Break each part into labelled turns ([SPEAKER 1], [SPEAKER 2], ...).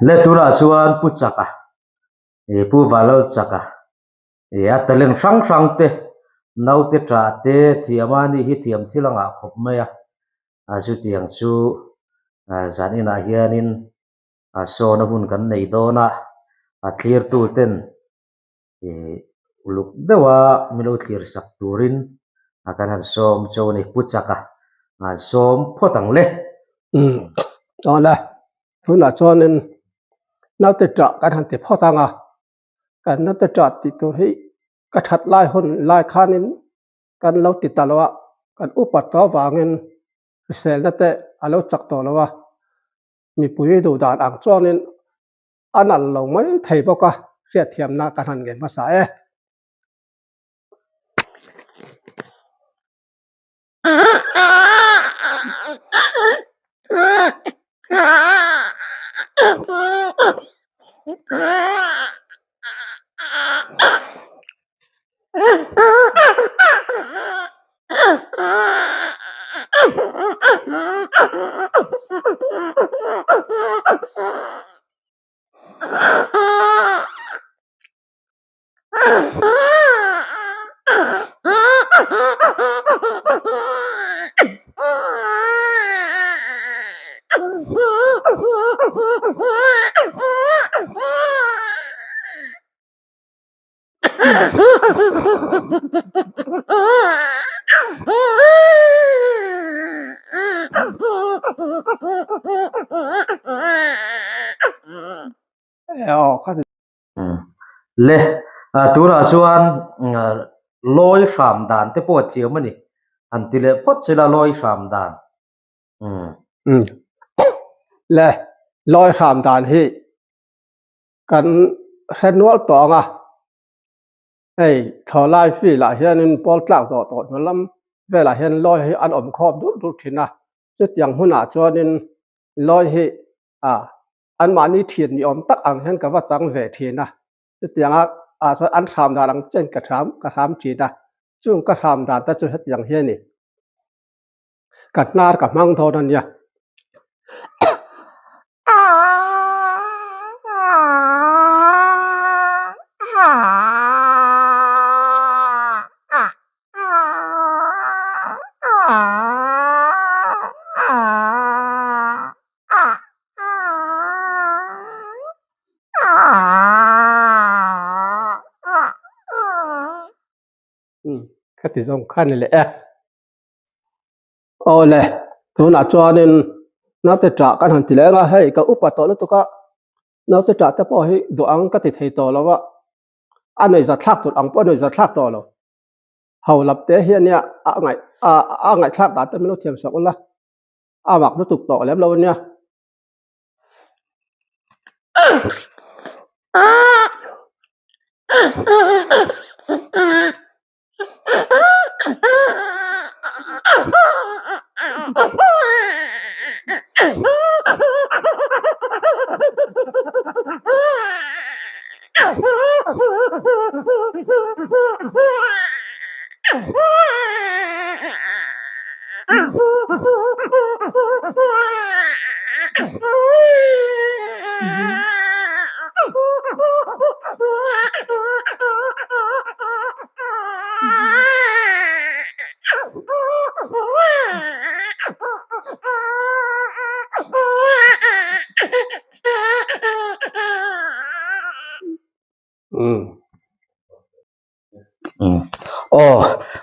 [SPEAKER 1] Le tunah chuan Pu Chaka, Pu Valal Chaka a talent hrang hrang te, naute ṭah te thiam a ni hi thiam thil a ngah khawp mai a, chutiang chu zan inah hianin sawn a hun kan nei dawn a, a thlirtu ten Ih uluk deuha min lo thlir sak turin a kan han sawm cho a ni. Pu Chaka han sawm phawt ang le.
[SPEAKER 2] Umm awle tunah chuanin naute ṭah kan han ti phawt ang a, kan naute ṭah tih tur hi ka ṭhat lai hun lai khanin kan lo ti ta lo a, kan upa tawh avangin hriselna te a lo chak tawh lo a, mipui duh dan ang chuanin A nalh lo mai thei bawk a, hriatthiamna ka hlan ngei hmasa e.
[SPEAKER 1] Le tunah chuan lawi hram dan te pawh a thiam a ni han ti leh phawt chila lawi hram dan.
[SPEAKER 2] Le lawi hram dan hi Kan hre nual tawh ang a, hei thlawhlai field ah hianin pawl tlak zawh tawh hnu lam velah hian lawi hi an awm khawm dur dur thin a, chutiang hmunah chuanin lawi hi ah anmahni thin ni awm tak ang hian ka va chang ve thin a, chutianga ah chuan an hram dan ang chen ka hram ka hram thin a, chung ka hram dan te chu hetiang hi a ni. Ka hnar ka hmang dawn a nia. Ka ti zawng kha ni leh e. Awle, tunah chuanin naute ṭah kan han ti leh ang a, hei ka upa tawh lutuk a, naute ṭah te pawh hi duh ang ka ti thei tawh lo a, a nuih za thlak tur ang pawh a nuih za thlak tawh lo. Ho lap te hi ania a ngaih a ngaihthlak dan te min lo thiam sak ula, a mak lutuk tawh lem lo ania.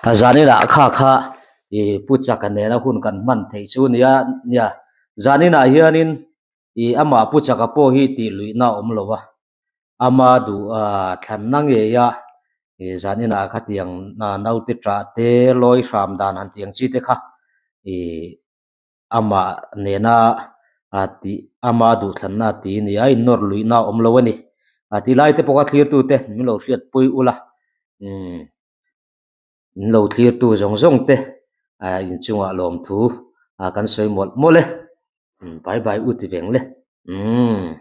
[SPEAKER 1] Aw zaninah kha kha ih pu chaka nena hun kan hman theih chu nia nia zaninah hianin ih amah pu chaka pawh hi tih luihna a awm lo a. Ama duh thlanna ngei a ih zaninah khatiang naute ṭah te lawi hram dan han tih ang chi te kha ih amah nena tih ama duh thlanna a ti a ni a innawr luihna a awm lo a ni a ti lai te pawh kha thlirtu te min lo hriatpui ula umm min lo thlirtu zawng zawng te inchungah lawmthu kan sawi mawlh mawlh e bye bye u ti veng le umm.